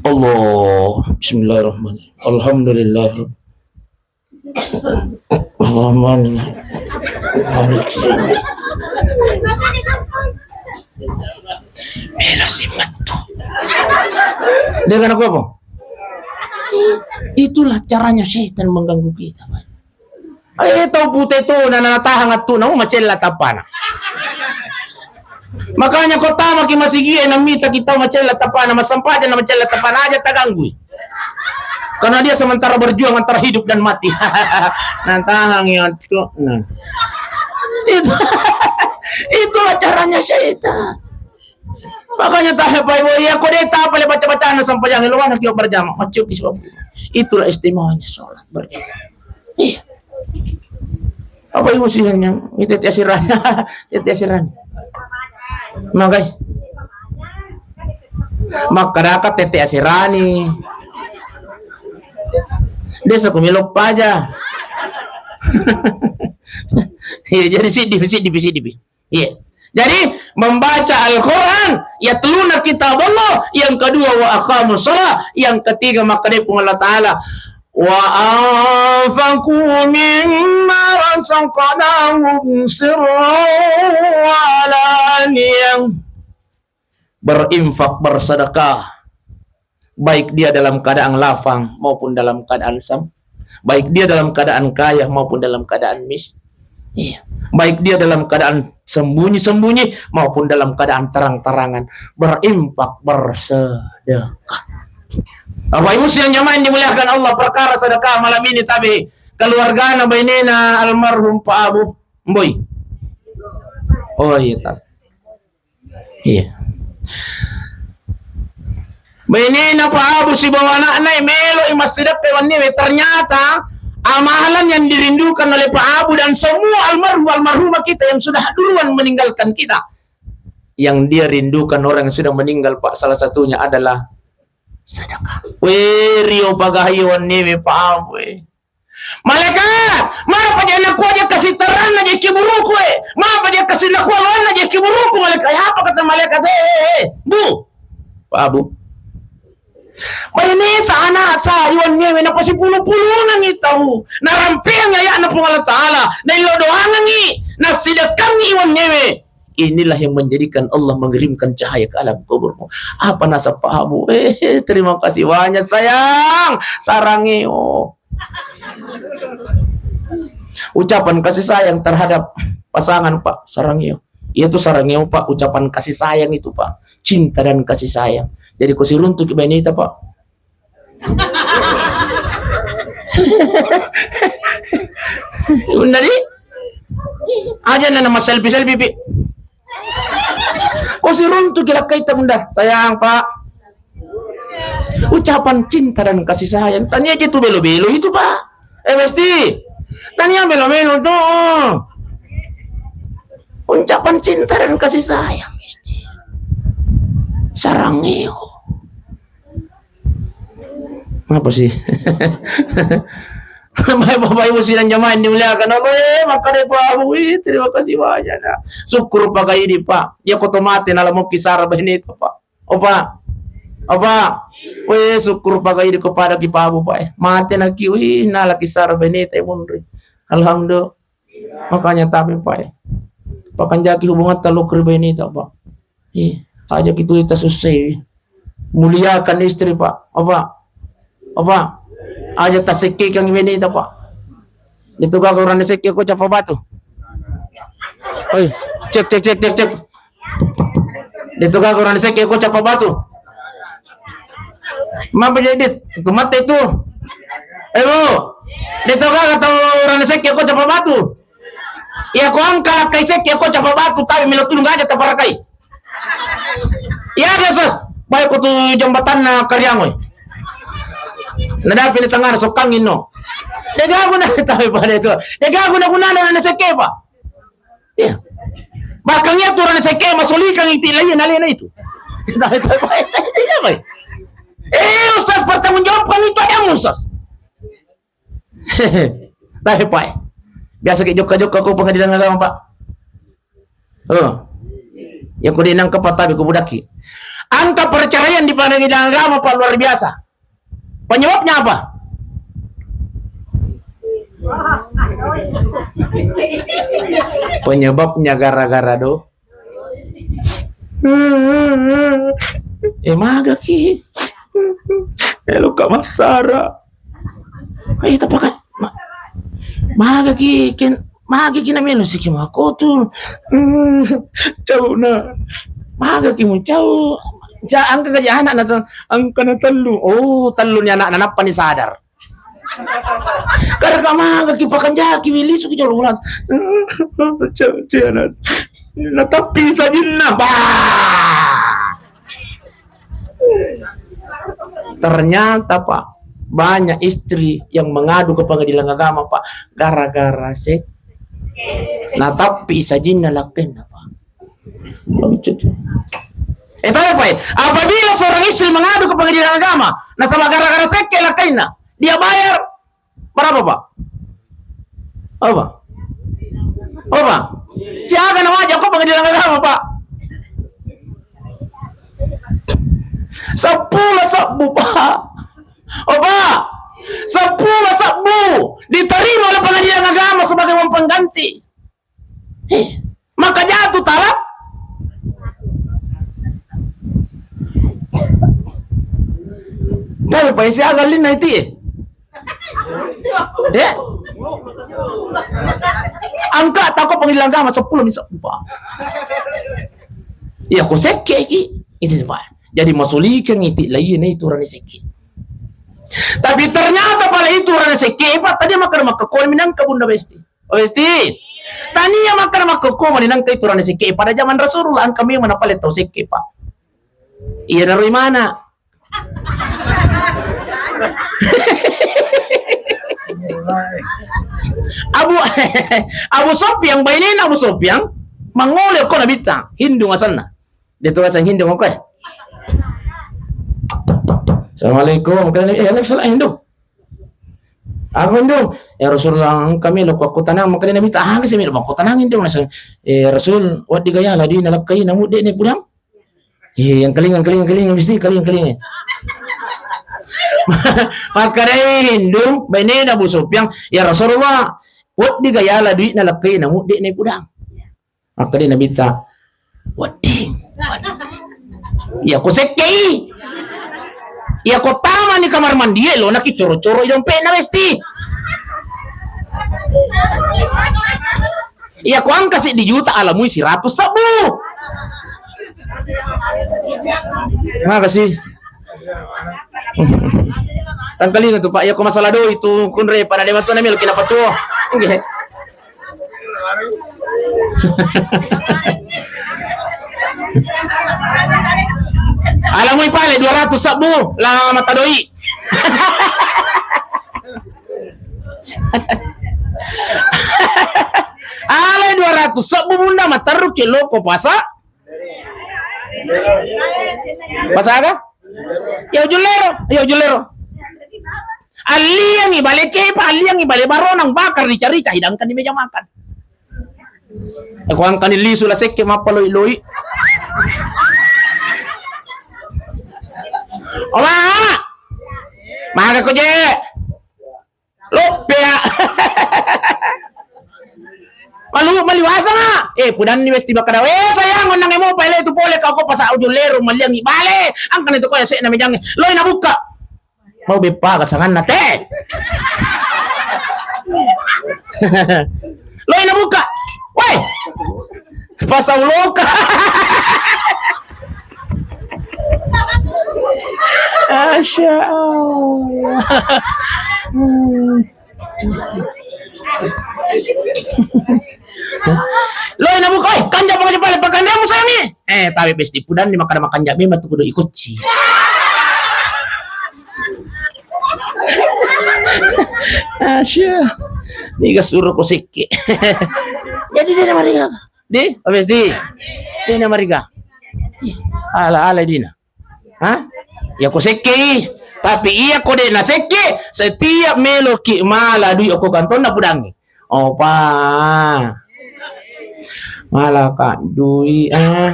Allah, bismillahirrahmanirrahim. Alhamdulillah. Rahman. Melo si mettu. Dengan aku apa? Itulah caranya setan mengganggu kita, Pak. Eh, tau pute tu, na, na, tahang tu, na, macella tapana. Makanya ko tama ki masigi e, namita ki tau macella tapana, massampajang na macella tapana, aja taganggui. Karena dia sementara berjuang antara hidup dan mati. Nah, tangan yang tu, nah. Itu, itulah caranya syaitan. Makanya tahe pai boy, ya ko de tapale baca-bacaan sampajang, lo mana kio berjamaah, macam sebab itulah istimewanya sholat berjamaah. Iya. Apa ibu sih yang, yang itu tete asirani? Tete asirani. Magai. Makkadaka tete asirani. Desa kumilop aja. Iya, jadi sidi, sidi, sidi. Iya. Jadi, membaca Al-Quran, yatluna kitab Allah, yang kedua, wa aqamus shalah, yang ketiga, makkeda Puang Allah Ta'ala, wa anfaqu mimma razaqnahum sirran wa alaniyah. Berinfak, bersedekah, baik dia dalam keadaan lapang maupun dalam keadaan sem-, baik dia dalam keadaan kaya maupun dalam keadaan mis-, iya, baik dia dalam keadaan sembunyi-sembunyi maupun dalam keadaan terang-terangan, berinfak, bersedekah. Bapak Ibu sidang jamaah yang dimuliakan Allah, perkara sedekah malam ini, tapi keluargana bainena almarhum Pak Abu, Mboi. Oh iya, tapi Iya. Bainena Pak Abu sibawa anakna meloi massidekka wenniwe. Ternyata amalan yang dirindukan oleh Pak Abu dan semua almarhum almarhumah kita yang sudah duluan meninggalkan kita, yang dia rindukan orang yang sudah meninggal, Pak, salah satunya adalah sedekah. Weh, rio pagahi wenniwe Pak Abu, eh. Malaikat, mapa dia nakua dia kasitaranna je kiburuku, eh? Mapa dia kasinakualanna je kiburuku, malaikat? Eh, apa kata malaikat? Eh, eh, eh, Bu, Pak Abu. Baineta anakta iwan ngewe napasipulu-pulungangi tau. Narampeang ayakna Puang Allah Ta'ala. Naillo doangangi. Nasidekkangi iwan ngewe. Inilah yang menjadikan Allah mengirimkan cahaya ke alam kuburmu. Apa nasab Pak Abu? Eh, terima kasih banyak, sayang. Sarangeo. Ucapan kasih sayang terhadap pasangan, Pak. Sarangeo. Iya tuh sarangeo, Pak. Ucapan kasih sayang itu, Pak. Cinta dan kasih sayang. Jadi, ko siruntuki baineta, Pak. Bunda di? Aja na nama selfie-selfie, Pi. Ko siruntuki lakkaita, Bunda. Sayang, Pak. Ucapan cinta dan kasih sayang. Tania je tu belo-belo itu, Pak. Eh, mesti. Tania belo-belo tu. Ucapan cinta dan kasih sayang, mesti. Sarangeo. Apa sih? Baik, Bapak Ibu sidang jamaah yang dimuliakan Allah, eh, maka deh, Pak Abu, wih, terima kasih banyak, nah. Syukur pakai ini, Pak. Ya, kau tomate, nala mau kisara baineta, Pak. Opa. Opa. Wih, syukur pakai ini kepada ki Pak Abu, Pak, eh. Mate naki, wih, nala kisara baineta, eh, munri. Alhamdulillah. Makanya tapi, Pak, eh. Pakanjaki hubungan taluk ri baineta, Pak. Ih, aja ki tu tasussai. Muliakan istri, Pak. Apa? Apa? Aja tasekkekang baineta, Pak. Itu gaga urane sekke ko capa batu. Oi, cek, cek, cek, cek, cek. Itu gaga urane sekke ko capa batu. Mapa jadi itu mate itu? Eh, Bu. Itu gaga tau urane sekke ko capa batu. Iya, ko angka lakkai sekke ko capa batu, tapi melo tulung aja taparakai. Iya, dia, Sos. Baik, ko tu jembatanna Kariangoi. Nadapi di tengah sokang inno. Dega guna tapi pada itu. Dega guna-guna na sekke, Pak. Iya. Bahkan iya tu urane sekke masulikang iti lagi nalena itu. Tapi, tapi, tapi, tapi, eh, Ustaz, pertanggungjawabkan itu ada, Ustaz. Tapi, Pak, eh. Biasa ki jokka-jokka ko pengadilan agama, Pak. Oh. Ya, ko de nangka patabi ko budaki. Angka perceraian di pengadilan agama, Pak, luar biasa. Penyebabnya apa? Penyebabnya gara-gara do. Eh, maga ki. Eh, luka masara. Eh, tapi kan, ma-, maga ki, ken, maga ki na melo siki mako tu. Hmm, cau na. Maga ki mu cau. Ja, angka gaji anak na sa-, angka na tellu. Oh, tellu ni anak na nappa ni sadar. Karena maga ki pakanjaki wili suki jolo ulas. Cau, cau na. Na tapi sajinna. Bah. Ternyata, Pak, banyak istri yang mengadu ke pengadilan agama, Pak, gara-gara seks. Natappi sajinna lakkainna, Pak. Eh, tahu, Pak, apabila seorang istri mengadu ke pengadilan agama, nasaba gara-gara sekke lakkainna, dia bayar berapa, Pak? Apa? Apa? Siaga namanya kok pengadilan agama, Pak? Seppulo sebbu, Pak. Oh, Pak. Seppulo sebbu diterima oleh pengadilan agama sebagai uang pengganti. Eh, maka jatuh talak. Tapi paisi agallinna iti, eh. Eh? Angka tako pengadilan agama seppulo mi sebbu, Pak. Iya, ko sekke ki. Itu, Pak. Jadi masulikeng iti laiye na itu rane sekke. Tapi ternyata pale itu rane sekke, Pak, tadi makkeda makkekko minangka Bunda Besti. Oh, Besti. Tania makkeda makkekko minangka itu rane sekke. Pada zaman Rasulullah engka memang napale tau sekke, Pak. Iya naro imana. Abu Abu Sofyan, bainena Abu Sofyan, mangole ko Nabitta, Hindu asenna. Dia tu aseng Hindu, oke. Assalamualaikum. Kan, eh, Alex, salah Hindu. Aku Hindu. Ya Rasulullah, kami lo kutanang, maka Nabitta, ah, kami lo kutanang Hindu, naseng, eh, Rasul, wedding gaya ladu nalakkai, namu de ne pudang. Eh, yang keling, yang keling, yang keling, mesti keling, keling. Makkedai Hindu, bainena Abu Sufyan, "Ya Rasulullah, wedding gaya ladu nalakkai, namu de ne pudang." Makkedai Nabitta, "Wedding." Iya ko sekkei. Iya ko tamani kamar mandi e, lo naki coro-coro i dompetna, Besti. Iya ko angka seddi juta, alamui siratus sebbu. Makasih. Tangkalinga tu, Pak, iya ko masalah doi tu kunre pada de matu na melo kina patuo. Nggih. Alamui pale dua ratus sebbu la mata doi. Ale dua ratus sebbu Bunda materru ki loko pasa. Pasa aga? Ya ujullero, ya ujullero. Alliangi bale cepa, alliangi bale baronang, bakar rica-rica, hidangkan di meja makan. Eh, ko angkani lisu la sekke mappaloi-loi. Oma! Maga ko je? Loppea. Malu, maliwasa ma. Eh, pudanni Besti makkeda, "Eh, sayang, onnang emo paile tu pole kau ko pasa ujullero, malliangi bale." Angkana tu ko ya sekna mejangnge. Loi nabukka. Mau beppa ka sanganna te. Loi nabukka. Woi. Pasauloka. Masya Allah. Hmm. Loi nabuka, "Oi, kanja pangajapale, pakanjamu sayang e." Eh, tabe Besti pudanni makkeda makanja memang tu kudu ikocci. Asyik. Niga suro ko sekke. Jadi de namariga. De, Besti. De namariga. Ala-ala dina. Hah? Ya ko sekke i. Tapi iya ko de na sekke, setiap meloki mala dui okko kantonna pudangi. Opa. Mala ka dui, ah.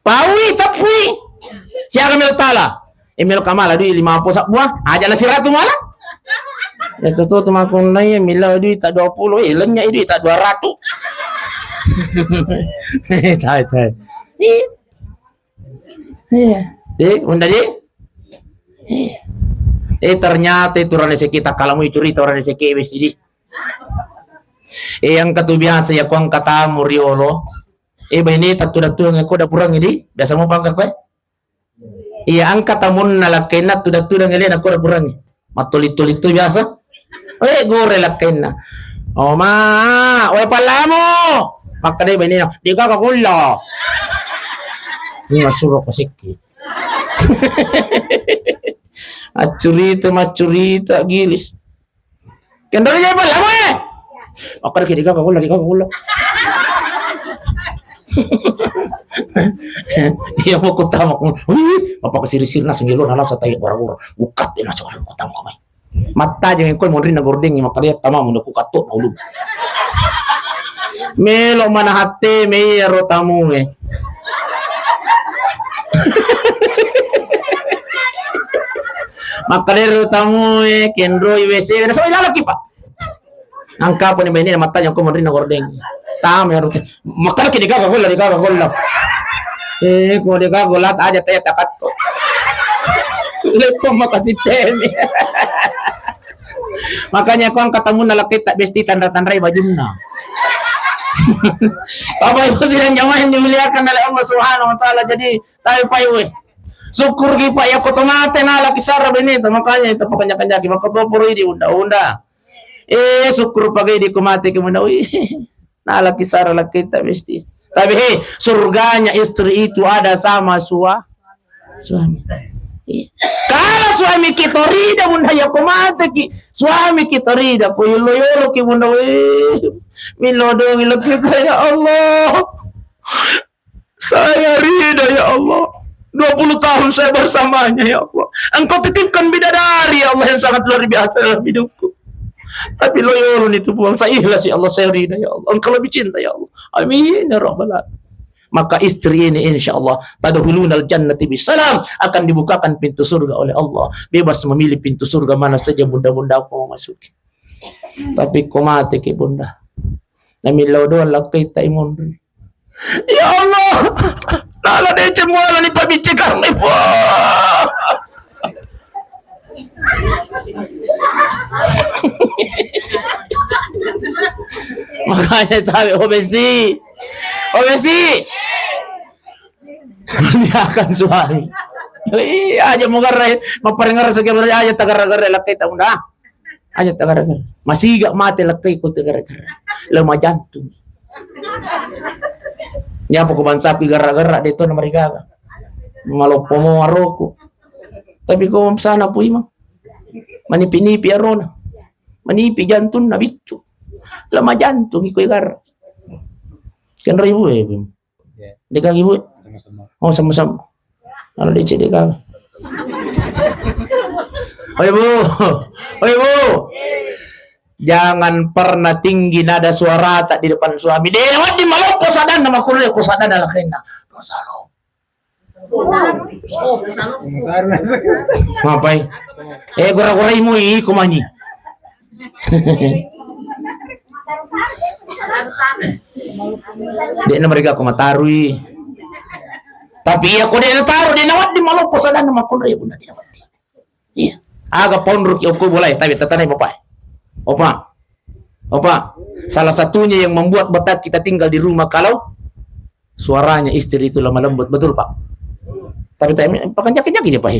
Paui, tepui. Siaga melo tala? E, melo kamala dui lima puluh sabua. Aja na siratu mala. Ya tutu tu makunai melo dui tak dua puluh, eh, lenya dui tak dua ratus. Cai, cai. Ih. Iya. Eh, unda di? Iya. Eh, ternyata itu rane sekke takkalamui curita rane sekke Besti di. Eh, angka tu biasa ya ko angka tamu riolo. Eh, baine tattu-dattu ko dapurangngi di. Biasa mo pangka koe. Iya, angka tamunna lakkainna tudang-tudang ele nakko dapurangngi. Mattoli-toli tu biasa. Eh, gore lakkainna. Oh, ma, wae pallamu. Makkeda bainena, "Degaga kulla." Ini masuro ko sekki. Accurita, maccurita, gilis. Kendali jai pallamu, eh. Makkeda ki, "Degaga golla, degaga golla." Iya, mau kutama, wih, apa kesiri-siri nasi ngelo nalasa tai gora-gora. Ukat nasi orang kutama kamai. Mattajeng engko monrinna gordengnge, makkeda, "Tamamu na kukatto na ulung." Melo mana hatte me iyaro tamue. Makkeda ro tamue, kenroi W C, na so ilalaki, Pak. Nangkapani bainena mattajeng ko monrinna gordeng. Tama iyaro. Makkeda ki, "Degaga golla, degaga golla." Eh, ko degaga golla, aja taya takatto. Leppong makasitemi. Makanya ko engka tamunna lakkaita besti tanra-tanrai bajunna. Bapak Ibu sidang jamaah yang dimuliakan oleh Allah Subhanahu wa Ta'ala. Jadi, tapi Pak Ibu, syukur ki Pak, ya ko to mate nalaki sara beneta, makanya itu pakanja-kanjaki, maka to poro idi unda-unda. Eh, syukur pagai di ko mate ki munda, wih, nalaki sara lakkaita besti. Tapi, hei, surganya istri itu ada sama sua-, suami. Iya. Kalau suami kita rida, bunda, ya ko mate ki, suami kita rida, ko yolo-yolo ki, bunda, wih, milo dong, milo kita, ya Allah. Saya ridha, ya Allah. Dua puluh tahun saya bersamanya, ya Allah. Engkau titipkan bidadari, ya Allah, yang sangat luar biasa dalam hidupku. Tapi loyolni tu, Puang. Saya ikhlas, ya Allah. Saya ridha, ya Allah. Engkau lebih cinta, ya Allah. Amin, ya Rabbal Alamin. Maka istri ini, insya Allah, tadkhulunal jannati bisalam, akan dibukakan pintu surga oleh Allah. Bebas memilih pintu surga mana saja bunda-bunda aku mau masuki. Tapi ko mate ki, bunda, namillau doang lakkaita imunri. Ya Allah, nala deceng mualani pabiccekangnge, Puang. Makanya tabe, oh, besti. Oh, besti. Muliakan suami. Iya, aja mau garra, maparengar sekian aja tagarra-garra lakkaita, bunda. Aja tagarra-garra. Masiga mate lakkai ko tagarra-garra. Lama jantung. Ya, pokok bangsaku garra-garra de to namarigaga. Maloppo mo aroku. Tapi ko sana pui ma. Manipi-nipi arona. Manipi jantunna biccu. Lama jantung iko garra. Kenro ibu e. Iya. Degaga, Bu? Sama-sama. Oh, sama-sama. Kalau di C D K. Oi, Bu. Oi, Bu. Jangan pernah tinggi nada suara tak di depan suami. De' nawedding maloppo sadanna makkunrai ko sadanna lakkainna. Dosa lo. Ngapai? Eh, gora-goraimu iko mani. De' namarigaga ko matarui. Tapi iya ko de' nataru, de' nawedding maloppo sadanna makkunrai, bunda, de' nawedding. Iya. Aga ponroki okko bolae, tapi tatanai bapak. Opa. Opa. Salah satunya yang membuat betah kita tinggal di rumah kalau suaranya istri itu lemah lembut, betul, Pak? Tapi tak, pakanjaki-jaki je, Pak.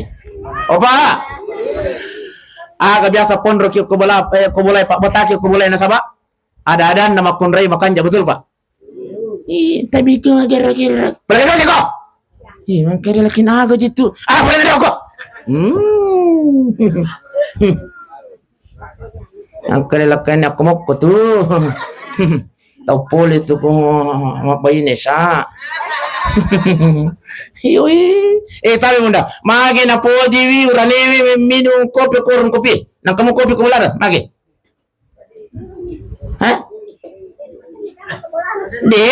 Opa. Aga biasa ponroki ko bola, eh, ko bola, Pak, betaki ko bola nasaba ada-adanna makkunrai makanja, betul, Pak? Ih, tapi ko gara-gara. Belaga ko. Ih, makanya laki naga jitu. Ah, belaga ko. Hmm. Engka lakkainna ko mokko tu. Tau pole tu ko mabbaine sa. Yoi. Eh, tapi bunda, mage napojiwi uranewe minum kopi, korong kopi. Nang kamu kopi ko lara, mage. Hah? De.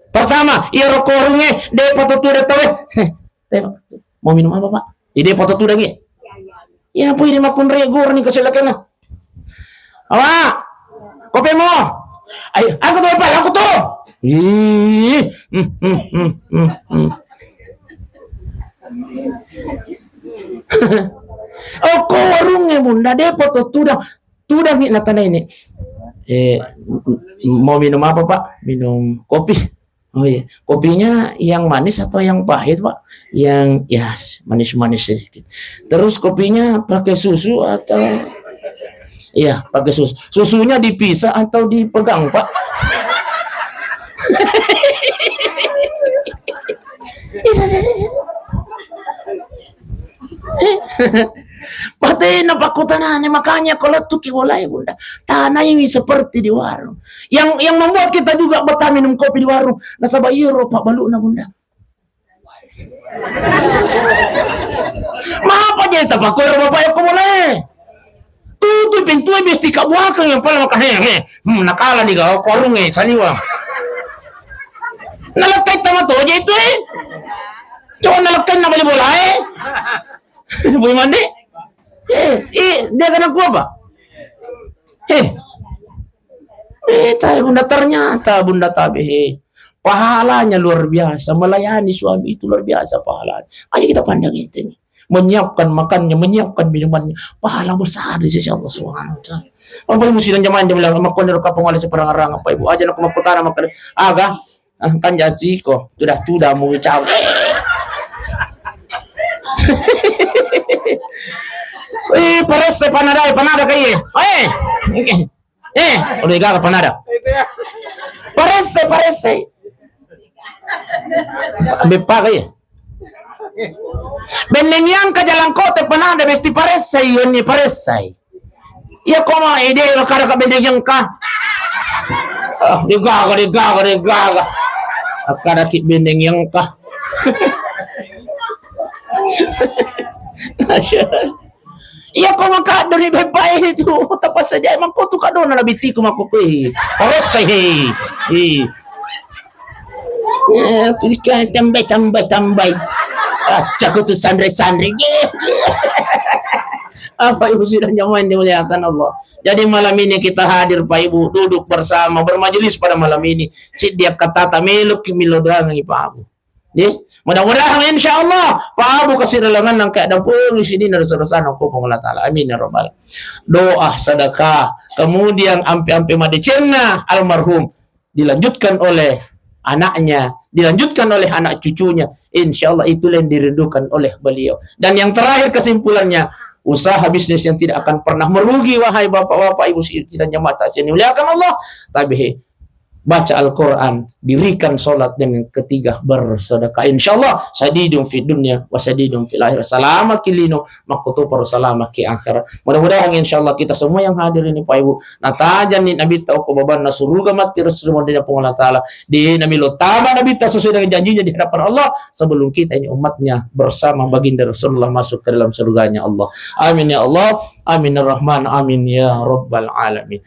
Pertama, iya rokko warunge, de pato tuda tawe. Mau minum apa, Pak? Ide foto tudang, iya. Iya, pui di makkunrai guru ni kecil kena. Awa, kopi mo. Ayo, aku tuh, Pak, aku tuh. Ih, hmm, hmm, hmm, hmm, hmm. Oh, ko warunge, Bunda, de foto tudang. Tudang ni natana ini. Eh, m-, m-, mau minum apa, Pak? Minum kopi. Oh iya, kopinya yang manis atau yang pahit, Pak? Yang, ya, manis-manis sedikit. Terus kopinya pakai susu atau, iya, pakai susu. Susunya dipisah atau dipegang, Pak? Patena pakkutanana, makanya ko lettuki bolae, Bunda, tanaiwi seperti di warung. Yang, yang membuat kita juga betah minum kopi di warung, nasaba iyaro pabbalu'na, Bunda. Mapa jadi tapakkoro bapak ko bolae? Tutui pintue, besti kabuakeng yang pala maka, he, he. Hmm, nakala ni ga warungnge, saliwa. Nalekkai tama toje itu, eh. Coba nalekkai na bali bolae. Bui mandi. Eh, eh, dia kena gua apa? Eh. Eh, tai Bunda, ternyata Bunda tabe, eh. Pahalanya luar biasa, melayani suami itu luar biasa pahalanya. Ayo kita pandang itu nih. Menyiapkan makannya, menyiapkan minumannya, pahala besar di sisi Allah Subhanahu wa Ta'ala. Bapak Ibu sidang jamaah yang dimuliakan, makkoniro kapang oleh seperang arang, Bapak Ibu. Aja nak makkutana makkeda, aga, ah, kan jajiko, sudah, sudah mau cawe. Eh, paresse panada, panada kai. Eh. Eh, udah gaga panada. Paresse, paresse. Beppa kai. Benneng yang ka jalan kota panada, besti paressai, wenni paressai. Iya koma ede, kada ka benneng yang ka. Ah, digaga, digaga, digaga. Kada ki benneng yang ka. Iya ko maka dari beppa itu, tapassadia mangko tu kadona na bitiku mako kui. Paressai, he. Eh, tuliskan tambah, tambah, tambah. Ah, cakku tu sanre-sanre. Apa Ibu sidang jamaah yang dimuliakan Allah? Jadi malam ini kita hadir, Pak Ibu, duduk bersama, bermajelis pada malam ini. Siddi akkatata melok ki milo doangi Pak Abu. Ye, mudah-mudahan insyaallah Pak Abu kasiralangan nang kayak dampung sini dari sana ko Allah Ta'ala. Amin ya rabbal. Doa, sedekah, kemudian ampe-ampe madecenna almarhum dilanjutkan oleh anaknya, dilanjutkan oleh anak cucunya. Insyaallah itulah yang dirindukan oleh beliau. Dan yang terakhir kesimpulannya, usaha bisnis yang tidak akan pernah merugi, wahai bapak-bapak, ibu sidang jamaah yang dimuliakan Allah. Tapi baca Al-Quran, dirikan sholat, dan yang ketiga bersedekah. Insyaallah, sadidun fid dunya wa sadidun fil akhirah. Salama kilino, makkutoparo salama ki akhirat. Mudah-mudahan insyaallah kita semua yang hadir ini, Pak Ibu, natajanni Nabitta okko babanna suruga matti Rasulullah di Puang Allah Ta'ala. Di Nabi lo tama Nabitta sesuai dengan janjinya di hadapan Allah sebelum kita ini umatnya bersama baginda Rasulullah masuk ke dalam surganya Allah. Amin ya Allah. Amin ya Rahman. Amin ya Rabbal Alamin.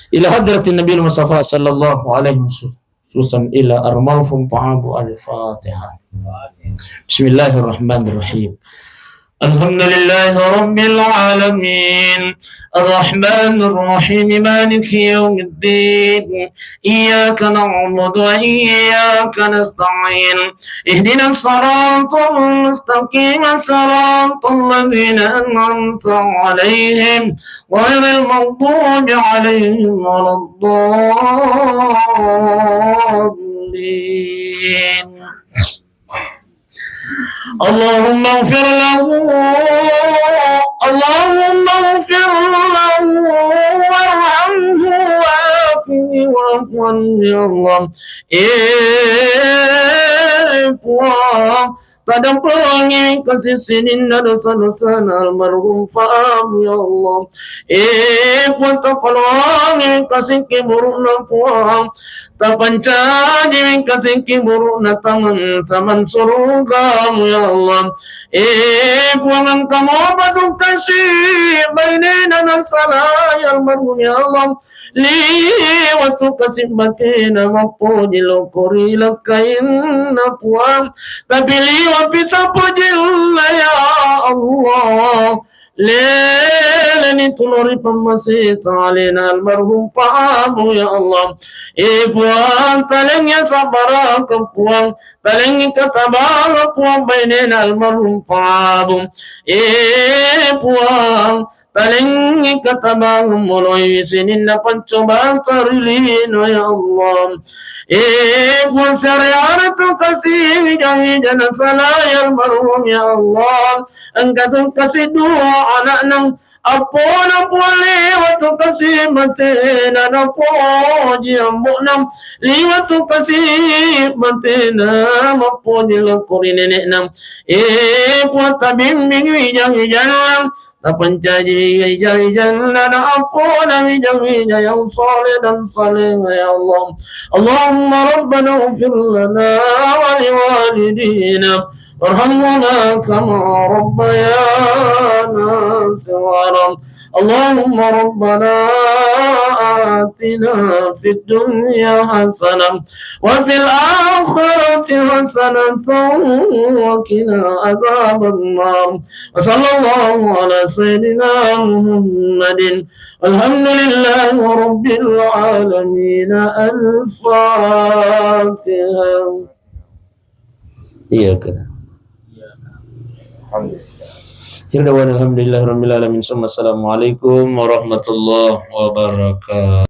Ila hadratin Nabi Mustafa sallallahu alaihi wasallam. Susan ila armafum pa'abu al-Fatihah. Bismillahirrahmanirrahim. Alhamdulillahi rabbil alamin. Arrahmanir rahim. Maliki yaumiddin. Iyyaka na'budu wa iyyaka nasta'in. Ihdinas siratal mustaqim. Siratal ladzina an'amta 'alaihim. غير المغضوب عليهم ولا الضالين. اللهم اغفر له، اللهم اغفر له وارحمه وعافه واعف عنه يا الله. Eh, Puang, Tadampengi kasi sininna dosa-dosana almarhum Pak Abu, ya Allah. Eh, Puang, tapaloangi kasi kiburu'na, Puang. Tapancaji kasi kiburu'na taman-taman surugamu, ya Allah. Eh, Puang, engka mopa tu kasi bainena nasalai almarhum, ya Allah. Liwatu kasi batena mappoji lokko ri lakkainna, Puang. Tapi liwapi tapojinna, ya Allah. Leleni tulo ri pammaseta alena almarhum Pak Abu, ya Allah. Eh, Puang, talengngi sabaraka, Puang. Talengngi katabanga, Puang, bainena almarhum Pak Abu. Eh, Puang, Talengngi katabang moloi sininna pancobata ri lino, ya Allah. Eh, Puang, siareana tu kasi wija-wija nasalai almarhum, ya Allah. Engka tu kasi dua anakna, appona, Puang, liwatu kasi matena napoji ambo'na, liwatu kasi matena mappoji lokko ri nene'na. Eh, Puang, tabimbing wija-wijanna, Napancaji ija-ijanna, naappona wija-wija yang soleh dan salehah, ya Allah. Allahumma rabbana ighfir lana wa liwalidina warhamhuma kama rabbayana shighara. Allahumma rabbana atina fid dunya hasanah wa fil akhirati hasanatan wa qina adzabannar. Wa sallallahu ala sayyidina Muhammadin. Alhamdulillahi rabbil alamin. Al-Fatihah. Iya, kena. Alhamdulillah. Alhamdulillah rabbil alamin. Assalamualaikum warahmatullahi wabarakatuh.